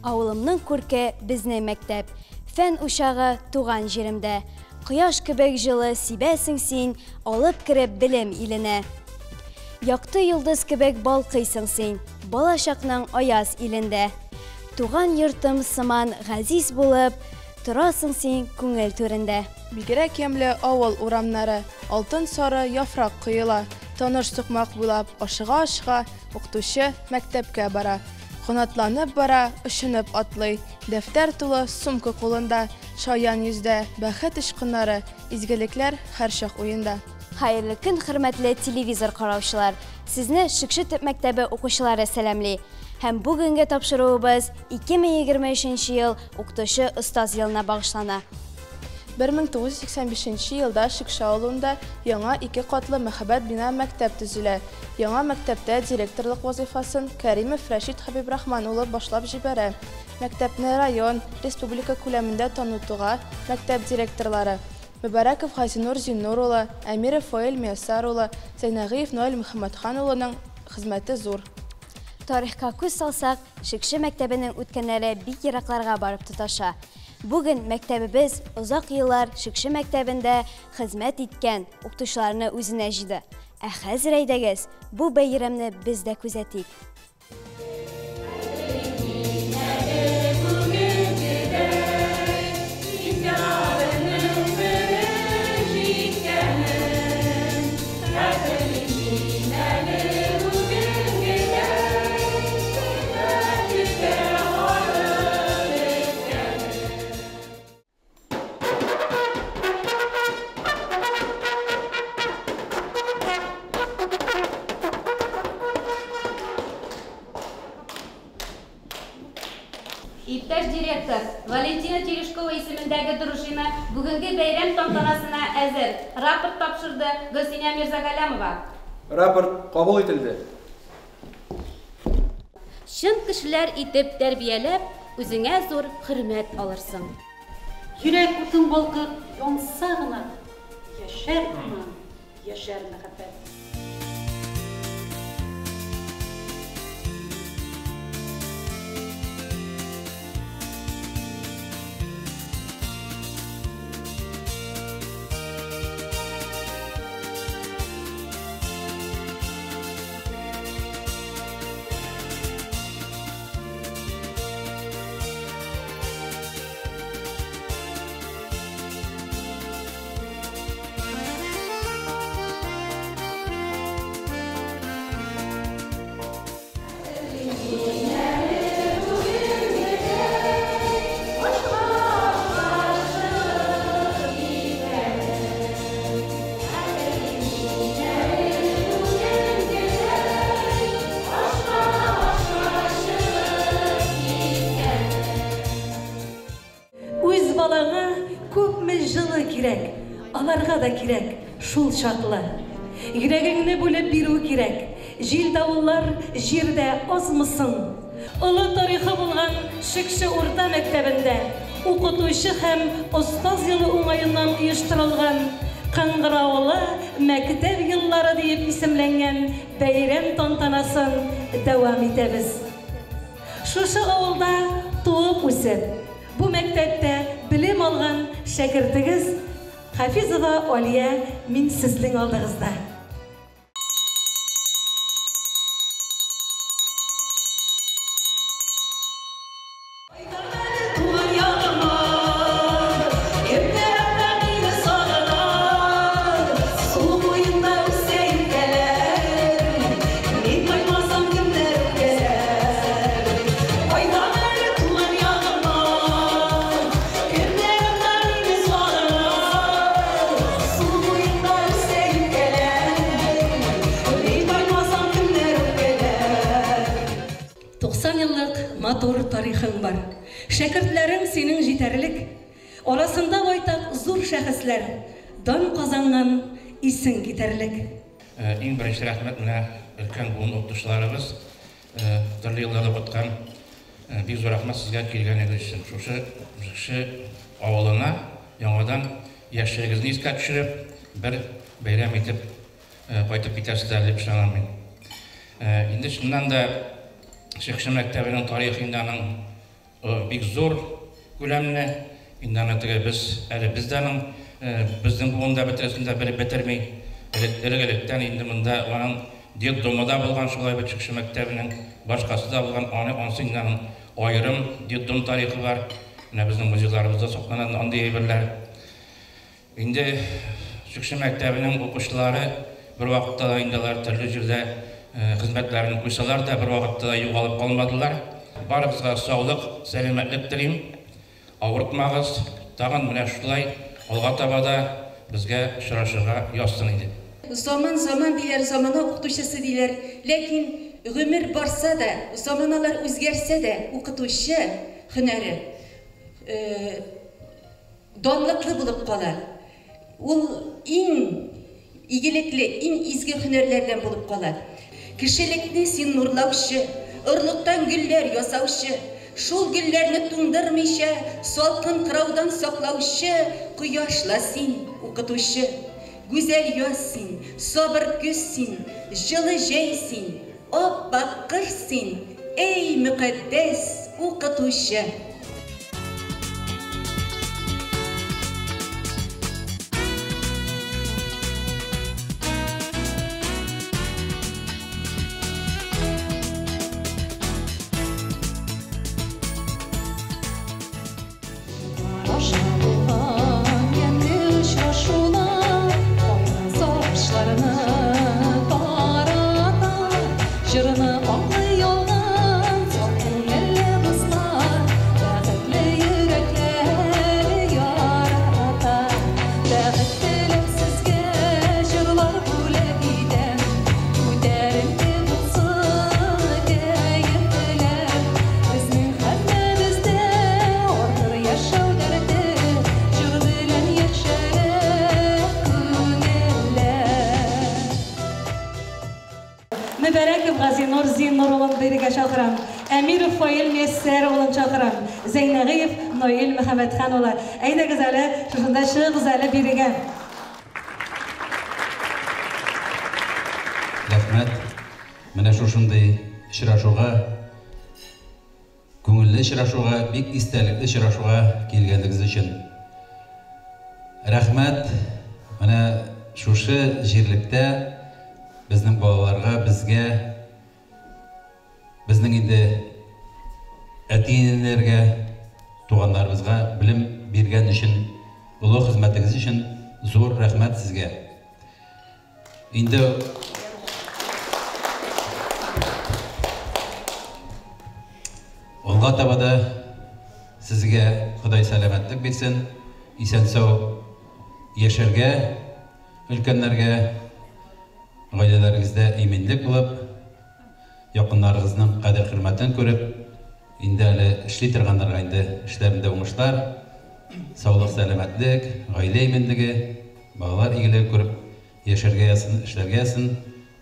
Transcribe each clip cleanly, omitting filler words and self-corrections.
Авылымның күрке безнең мәктәп. Фән учагы туган җиремдә. Кояш кебек җылы сибәсең син, алып кереп белем иленә. Якты йолдыз кебек балкыйсың син, балачакның аяз илендә. Туган йортым сыман газиз булып, торасың син күңел түрендә. Бигрәк ямьле авыл урамнары, алтын сары яфрак коела. Таныш сукмак буйлап ашыга-ашыга укытучы мәктәпкә бара. Канатланып бара, очынып атлый. Дәфтәр тулы сумка кулында, шаян йөздә, бәхет очкыннары, изгелекләр һәрчак уенда. Хәерле көн, хөрмәтле телевизор караучылар! Сезне Шекше төп мәктәбе укучылары сәламли. Һәм бүгенге тапшыруыбыз 2023 ел укытучы остаз елына багышлана. 1985 елда Шекше авылында яңа ике катлы мәһабәт бина мәктәп төзелә. Яңа мәктәптә директорлык вазыйфасын Кәримов Рәшит Хәбибрахман улы башлап җибәрә. Мәктәпне район, республика күләмендә танытуга мәктәп директорлары Мөбәрәков Газинур Зиннур улы, Әмиров Фаил Мияссар улы, Зәйнәгыев Наил Мөхәммәтхан улының хезмәте зур. Тарихка күз салсак, Шекше мәктәбенең үткәннәре бик еракларга барып тоташа. Бүген мәктәбебез озак еллар Шекше мәктәбендә хезмәт иткән укытучыларны үзенә җыйды. Ә хәзер әйдәгез, бу бәйрәмне без дә күзәтик. Иптәш директор, Валентина Терешкова исемендәге дружина бүгенге бәйрәм тантанасына әзер. Рапорт тапшырды Гөлсинә Мирзагалямова. Рапорт кабул ителде. Чын кешеләр итеп тәрбияләп, үзеңә зур хөрмәт алырсың. Йөрәк утың балкып янса гына, яшәр иман, яшәр мәхәббәт. Үз балаңа күпме җылы кирәк, аларга да кирәк шул чаклы. Йөрәгеңне бүлеп бирү кирәк, җил-давыллар җирдә азмы соң? Олы тарихы булган Шекше урта мәктәбендә укытучы һәм остаз елы уңаеннан оештырылган Кыңгыраулы мәктәп еллары диеп исемләнгән бәйрәм тантанасын дәвам итәбез. Шушы авылда туып үсеп, бу мәктәптә белем алган шәкертегез Хафизова Алия мин сезнең алдыгызда. Матур тарихың бар. Шәкертләрең синең җитәрлек. Арасында байтак зур шәхесләр, дан казанган исең китәрлек. Иң беренче рәхмәт менә өлкән буын укытучыларыбыз, төрле елларда укыткан. Бик зур рәхмәт сезгә килгәнегез өчен. Шушы Шекше авылына яңадан яшьлегегезне искә төшереп, бер бәйрәм итеп кайтып китәрсез әле дип ышанам мин. Инде чыннан да Шекше мәктәбенең тарихы инде аның бик зур күләмле. Инде аны теге без әле без дә аның безнең буында бетересен дә белеп бетерми. Элек-электән инде монда аның детдомы да булган, шулай бит Шекше мәктәбенең башкасы да булган. Аны ансы инде аның аерым детдом тарихы бар. Менә безнең музейларыбызда саклана андый әйберләр. Инде Шекше мәктәбенең укучылары бер вакытта да инде алар төрле җирдә хезмәтләрен куйсалар да, бер вакытта да югалып калмадылар. Барыгызга саулык, сәламәтлек телим. Авыртмагыз, тагын менә шулай алга таба да безгә очрашырга язсын иде. Заман, заман диләр, замана укытучысы диләр. Ләкин гомер барса да, заманалар үзгәрсә дә, укытучы һөнәре данлыклы булып кала. Ул иң игелекле, иң изге һөнәрләрдән булып кала. Кешелекне син нурлаучы, орлыктан гөлләр ясаучы, шул гөлләрне туңдырмыйча, салкын кыраудан саклаучы кояшла син, укытучы. Гүзәл яз син, сабыр көз син, җылы җәй син, ап-ак кыр син, эй, мөкатдәс укытучы. Мөбәрәков Газинур Зиннур улын бирегә чакырам. Әмиров Фаил Миссәр улын чакырам. Зәйнәгыев Наил Мөхәммәтхан улы. Әйдәгез әле, шушында чыгыгыз әле бирегә. Рәхмәт. Менә шушындый очрашуга, күңелле очрашуга, бик истәлекле очрашуга килгәнегез өчен. Рәхмәт. Менә шушы җирлектә безнең балаларга, безгә, безнең инде әти-әниләргә, туганнарыбызга белем биргән өчен, олы хезмәтегез өчен зур рәхмәт сезгә. Инде алга таба да сезгә Ходай сәламәтлек бирсен, исән-сау яшәргә, өлкәннәргә, гаиләләрегездә иминлек булып, якыннарыгызның кадер-хөрмәтен күреп, инде әле эшли торганнарга инде эшләрендә уңышлар, саулык, сәламәтлек, гаилә иминлеге, балалар игелеге күреп яшәргә язсын, эшләргә язсын.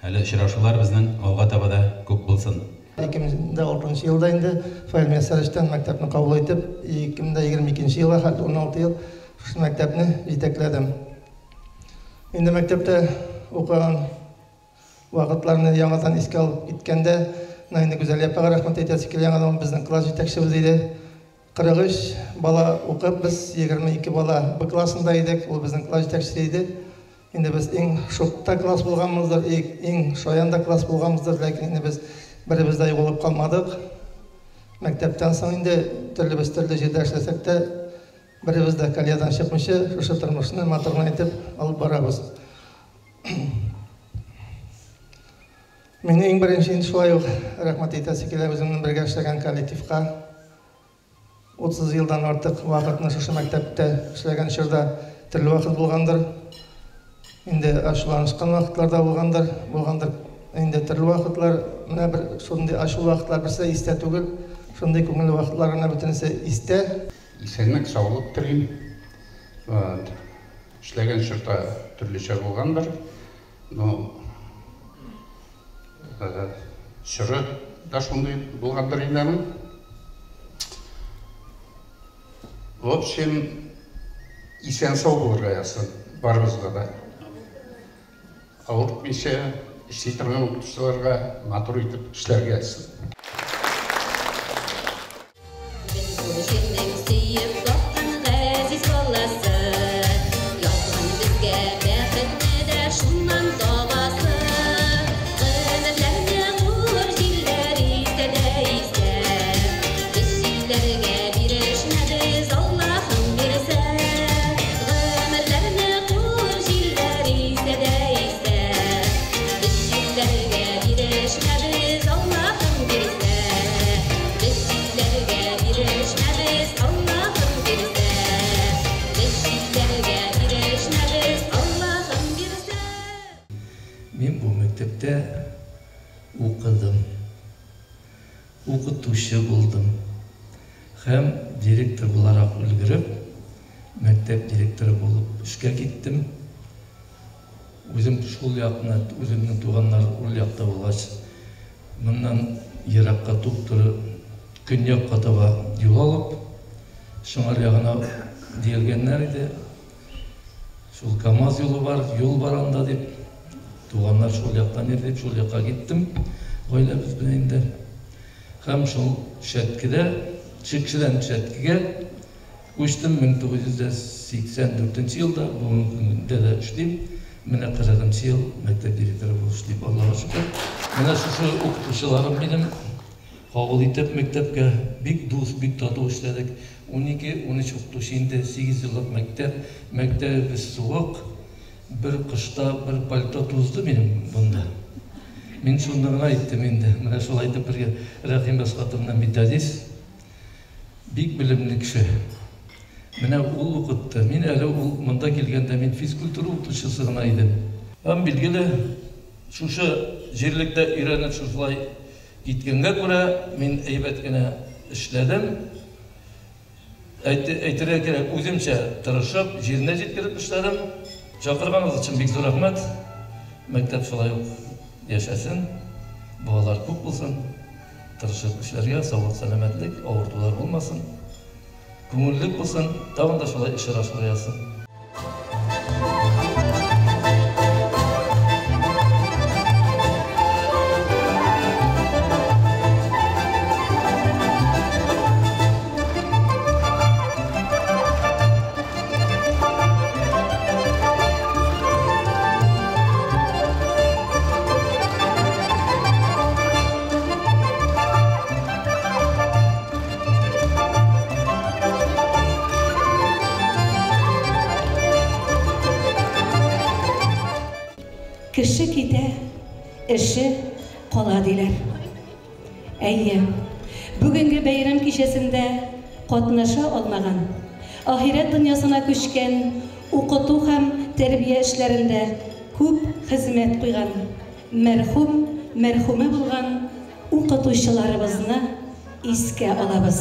Әле очрашулар безнең алга таба да күп булсын. 2006 елда инде Фаил Миссаровичтан мәктәпне кабул итеп, 2022 елга хәтта 16 ел шушы мәктәпне җитәкләдем. Инде мәктәптә укыган вакытларны яңадан искә алып киткәндә, менә инде Гүзәл апага рәхмәт әйтәсе килә, яңадан безнең класс җитәкчебез иде. 43 бала укып, без 22 бала Б классында идек, ул безнең класс җитәкчесе иде. Инде без иң шокта класс булганбыздыр, иң шаян да класс булганбыздыр, ләкин инде без беребез дә югалып калмадык. Мәктәптән соң инде төрлебез төрле җирдә эшләсәк тә, беребез дә колеядан чыкмыйча, шушы тормышны матур гына итеп алып барабыз. Мин иң беренче инде шулай ук рәхмәт әйтәсе килә үземнең бергә эшләгән коллективка. 30 елдан артык вакытны шушы мәктәптә эшләгән чорда төрле вакыт булгандыр. Инде ачуланышкан вакытлар да булгандыр, булгандыр инде төрле вакытлар, менә бер шундый ачулы вакытлар берсе истә түгел, шундый күңелле вакытлар гына бөтенесе истә. Исәнлек, саулык телим. Эшләгән чорда төрлечә булгандыр. Но чоры да шундый булгандыр инде аның. В общем, исән-сау булырга язсын барыбызга да. Авыртмыйча эшли торган укытучыларга матур итеп эшләргә язсын. Ул җирнең сөеп баккан газиз баласы. Язган безгә бәхетне дә шуннан табасы. Гомерләрне куып җилләр исә дә исә. Без җилләргә бирешмәбез, Аллаһым бирсә. Гомерләрне куып җилләр исә дә исә. Без җилләргә бирешмәбез, Аллаһым бирсә. Без җилләргә бирешмәбез, Аллаһым бирсә. Без җилләргә бирешмәбез, Аллаһым бирсә. Мин бу мәктәптә укыдым, укытучы булдым һәм директор буларак өлгереп, мәктәп директоры булып эшкә киттем. Үзем шул якны, үземнең туганнар ул якта булгач, моннан еракка туп-туры көньякка таба юл алып, Шыңар ягына диелгәннәр иде. Шул КАМАЗ юлы бар, юл бар анда дип, туганнар шул яктан йөри дип, шул якка киттем гаиләбез белән инде. Һәм шул Шәткедә, Шекшедән Шәткегә күчтем 1984 елда, бүгенге көндә дә эшлим. Менә 40 ел мәктәп директоры булып эшлим, Аллага шөкер. Менә шушы укытучыларым минем кабул итеп мәктәпкә бик дус, бик тату эшләдек. 12-13 укытучы инде, 8 еллык мәктәп, мәктәбебез суык. Бер кышта бер пальто тузды минем монда. Мин шунда гына әйттем инде. Менә шулай итеп бергә Рәхим Әсхатовна методист, бик белемле кеше. Менә ул укытты. Мин әле ул монда килгәндә мин физкультура укытучысы гына идем. Һәм билгеле, шушы җирлектә өйрәнеп шушылай киткәнгә күрә мин әйбәт кенә эшләдем. Әйтергә кирәк, үземчә тырышып, җиренә җиткереп эшләдем. Чакырганыгыз өчен бик зур рәхмәт. Мәктәп шулай ук яшәсен, балалар күп булсын. Тырышып эшләргә, саулык, сәламәтлек, авыртулар булмасын. Күңеллек булсын, тагын да шулай очрашырга язсын. Кеше китә, эше кала диләр. Әйе, бүгенге бәйрәм кичәсендә катнаша алмаган, ахирәт дөньясына күчкән укыту һәм тәрбия эшләрендә күп хезмәт куйган, мәрхүм, мәрхүмә булган укытучыларыбызны искә алабыз.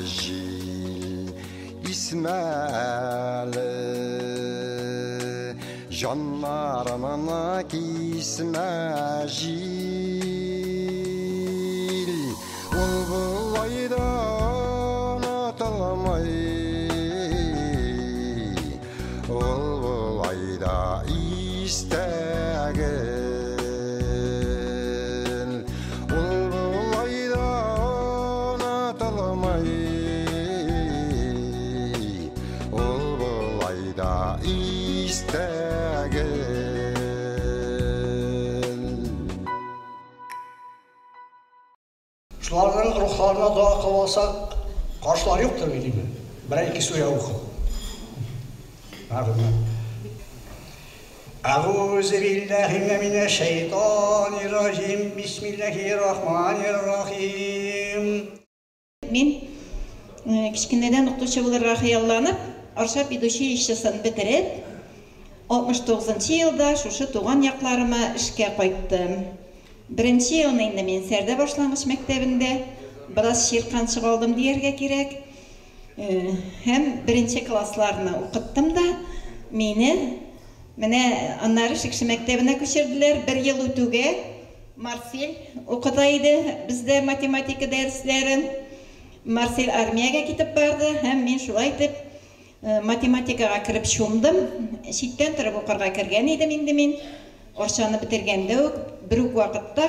Җил, исмәле, җаннарымны кисмә җил. Ул болай да онытылмый, ул болай да истә гел. Ул болай да онытылмый, ул болай да истә гел. Шуларның рухларына дога кылып алсак, каршылар юктыр димме? Берәр ике сүрә укып. Әгузе билләһи минәш-шәйтанир-раҗим. Бисмилләһир-рахманир-рахим. Мин кечкенәдән укытучы булырга хыялланып, Арча педучилищесын бетереп, 69 нчы елда шушы туган якларыма эшкә кайттым. Беренче елны инде мин Сәрдә башлангыч мәктәбендә бераз чирканчык алдым дияргә кирәк. Һәм беренче классларны укыттым да, мине менә аннары Шекше мәктәбенә күчерделәр. Бер ел үтүгә Марсель укыта иде бездә математика дәресләрен. Марсель армиягә китеп барды һәм мин шулай итеп математикага кереп чумдым. Читтән торып укырга кергән идем инде мин. Арчаны бетергәндә үк, бер үк вакытта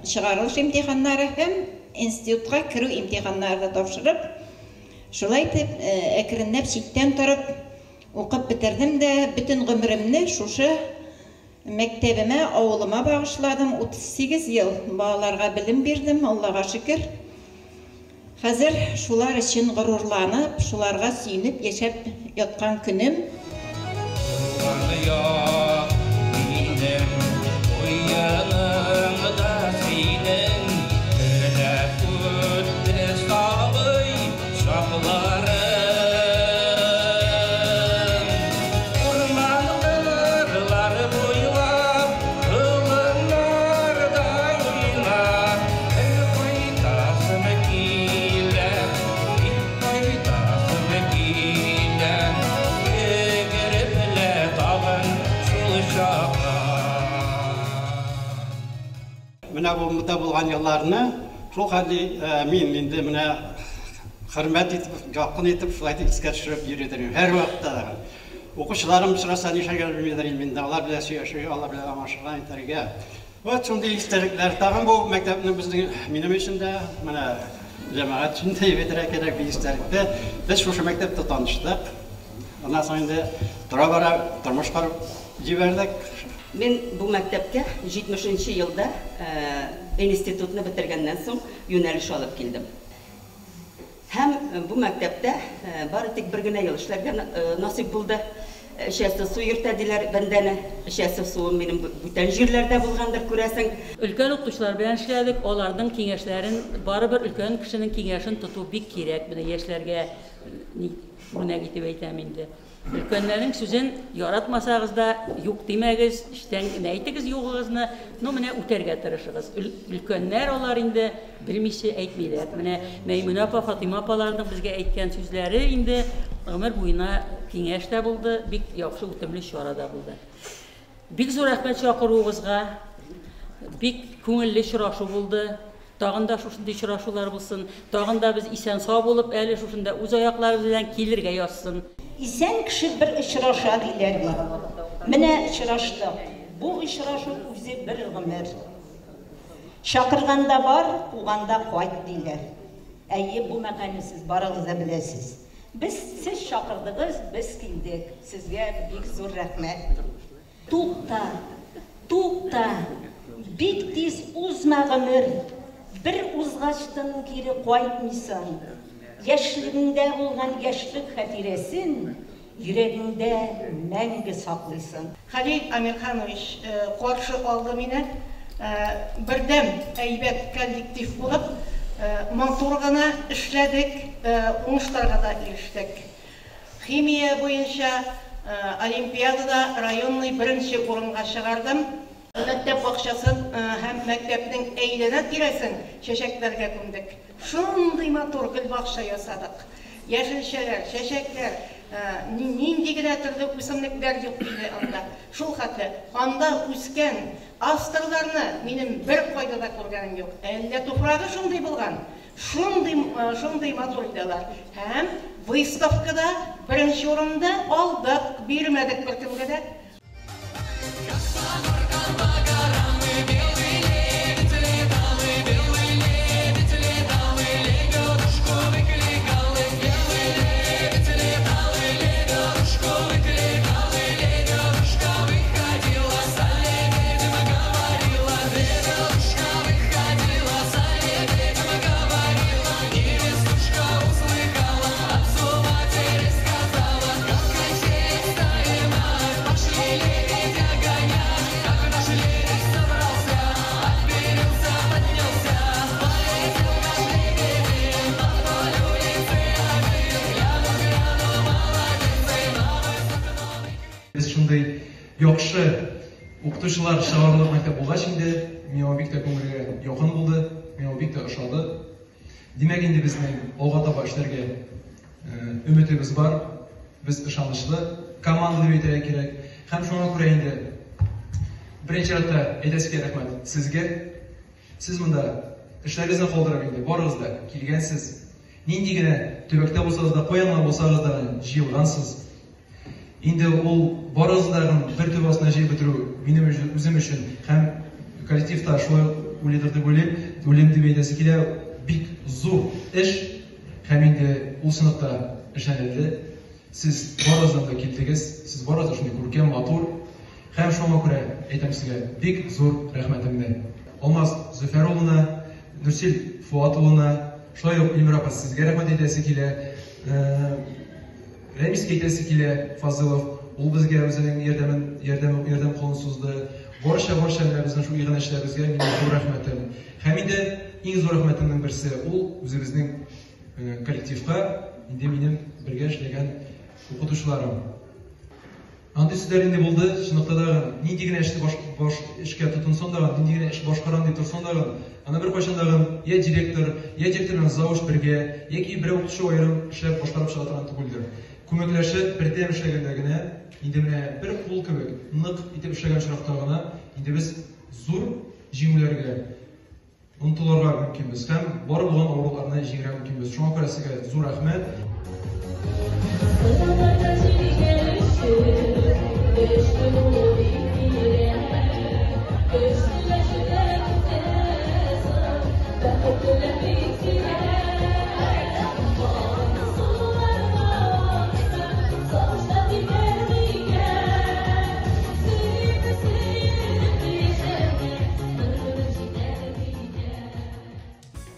чыгарылыш имтиханнары һәм институтка керү имтиханнары да тапшырып, шулай итеп, әкренләп читтән торып укып бетердем дә, бөтен гомеремне шушы мәктәбемә, авылыма багышладым. 38 ел балаларга белем бирдем, Аллага шөкер. Хәзер шулар өчен горурланып, шуларга сөенеп яшәп яткан көнем. Туган як минем, куеныңда синең, Теләп үтте сабый чакларым. Урман кырлар буйлап, колыннарда уйнап, Бер кайтасым килә, бик кайтасым килә, Йөгереп лә тагын шул чакка. Менә бу монда булган елларны шул хәтле мин инде менә хөрмәт итеп, якын итеп, шулай итеп искә төшереп йөридер идем. Һәрвакытта да. Укучыларым очраса, нишләргә белмидер идем инде. Алар белән сөйләшергә, алар белән аңлашырга, итәргә. Вот шундый истәлекләр. Тагын бу мәктәпнең безнең минем өчен дә, менә җәмәгать өчен дә әйтергә кирәк бик истәлекле. Без шушы мәктәптә таныштык. Аннан соң инде тора-бара тормыш корып җибәрдек. Мин бу мәктәпкә 70 нче елда институтны бетергәннән соң юнәлеш алып килдем. Һәм бу мәктәптә бары тик бер генә ел эшләргә насыйп булды. Эчәсе су йөртә диләр бәндәне. Эчәсе суым минем бүтән җирләрдә булгандыр, күрәсең. Өлкән укытучылар белән эшләдек, аларның киңәшләрен, барыбер өлкән кешенең киңәшен тоту бик кирәк, менә яшьләргә үрнәк итеп әйтәм инде. Өлкәннәрнең сүзен яратмасагыз да, юк димәгез, эчтән генә әйтегез югыгызны, ну менә үтәргә тырышыгыз. Өлкәннәр алар инде белмичә әйтмиләр. Менә Мәймүнә апа, Фатыйма апаларның безгә әйткән сүзләре инде гомер буена киңәш тә булды, бик яхшы үтемле чара да булды. Бик зур рәхмәт чакыруыгызга. Бик күңелле очрашу булды. Тагын да шушындый очрашулар булсын. Тагын да без исән-сау булып, әле шушында үз аякларыбыз белән килергә язсын. Исән кеше бер очраша диләр бит. Менә очраштык. Бу очрашу үзе бер гомер. Чакырганда бар, куганда кайт диләр. Әйе, бу мәкальне сез барыгыз да беләсез. Без сез чакырдыгыз, без килдек. Сезгә бик зур рәхмәт. Тукта, тукта, бик тиз узма гомер. Бер узгачтын кире кайтмыйсың. Яшьлегеңдә булган яшьлек хатирәсен йөрәгеңдә мәңге саклыйсың. Хәлил Әмирханович каршы алды мине. Бердәм әйбәт коллектив булып, матур гына эшләдек, уңышларга да ирештек. Химия буенча олимпиадада районный беренче урынга чыгардым. Мәктәп бакчасын һәм мәктәпнең әйләнә-тирәсен чәчәкләргә күмдек. Шундый матур гөлбакча ясадык. Яшелчәләр, чәчәкләр, нинди генә төрле үсемлекләр юк иде анда. Шул хәтле анда үскән астрларны минем бер кайда да күргәнем юк. Әллә туфрагы шундый булган, шундый шундый матур иде алар. Һәм выставкада беренче урынны алдык, бирмәдек беркемгә дә. яхшы укытучылар чыгарырлык мәктәп булгач инде, миңа бик тә күңелгә якын булды, миңа бик тә ошады. Димәк, инде безнең алга таба эшләргә өметебез бар, без ышанычлы команда дип әйтергә кирәк. Һәм шуңа күрә инде беренче чиратта әйтәсе килә рәхмәт сезгә. Сез монда эшләрегезне калдырып инде барыгыз да килгәнсез. Нинди генә төбәктә булсагыз да, каян гына булсагыз да җыелгансыз. Инде ул барыгызны да бер төбә астына җыеп бетерү минем үзем өчен һәм коллективта шулай уйлыйдыр дип уйлыйм, уйлыйм дип әйтәсе килә, бик зур эш һәм инде ул чынлыкта эшләнелде. Сез барыгыздан да килдегез, сез барыгыз да шундый күркәм, матур. Һәм шуңа күрә әйтәм сезгә бик зур рәхмәтемне. Алмаз Зөфәр улына, Нурсил Фуат улына, шулай ук Илмира апа сезгә рәхмәт әйтәсе килә. Рәмискә әйтәсе килә, Фазылов, ул безгә үзенең ярдәмен, ярдәм, ярдәм кулын сузды. Барча, барча менә безнең шул иганәчеләребезгә минем зур рәхмәтем. Һәм инде иң зур рәхмәтемнең берсе ул үзебезнең коллективка, инде минем бергә эшләгән укытучыларым. Андый сүзләр инде булды, чынлыкта да нинди генә эшне баш, баш эшкә тотынсаң да, нинди генә эш башкарам дип торсаң да, аны беркайчан да я директор, я директор белән завуч бергә, яки берәү укытучы аерым эшләп башкарып чыга торган түгелдер. Күмәкләшеп, бердәм эшләгәндә генә, инде менә бер кул кебек нык итеп эшләгән очракта гына, инде без зур җиңүләргә Онытылырга мөмкинбез һәм бар булган авырлыкларны җиңәргә мөмкинбез. Шуңа күрә сезгә зур рәхмәт.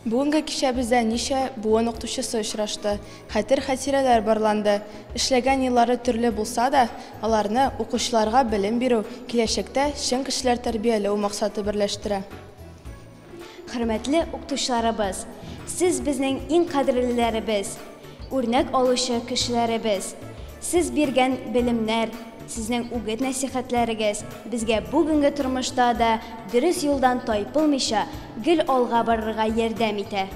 Бүгенге кичәбездә ничә буын укытучысы очрашты, хәтер-хатирәләр барланды. Эшләгән еллары төрле булса да, аларны укучыларга белем бирү, киләчәктә чын кешеләр тәрбияләү максаты берләштерә. Хөрмәтле укытучыларыбыз! Сез безнең иң кадерлеләребез, үрнәк алучы кешеләребез. Сез биргән белемнәр, сезнең үгет-нәсихәтләрегез безгә бүгенге тормышта да дөрес юлдан тайпылмыйча, гел алга барырга ярдәм итә.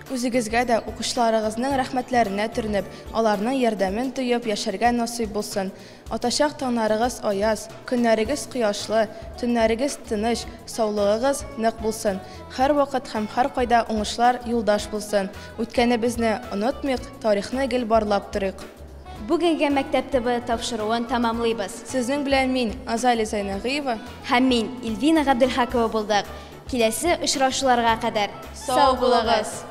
Үзегезгә дә укучыларыгызның рәхмәтләренә төренеп, аларның ярдәмен тоеп яшәргә насыйп булсын. Атачак таңнарыгыз аяз, көннәрегез кояшлы, төннәрегез тыныч, саулыгыгыз нык булсын. Һәрвакыт һәм һәркайда уңышлар юлдаш булсын. Үткәнебезне онытмыйк, тарихны гел барлап торыйк. Бүгенге Мәктәп ТВ тапшыруын тәмамлыйбыз. Сезнең белән мин, Азалия Зәйнәгыева. Һәм мин, Ильвина Габделхакова булдык. Киләсе очрашуларга кадәр сау булыгыз!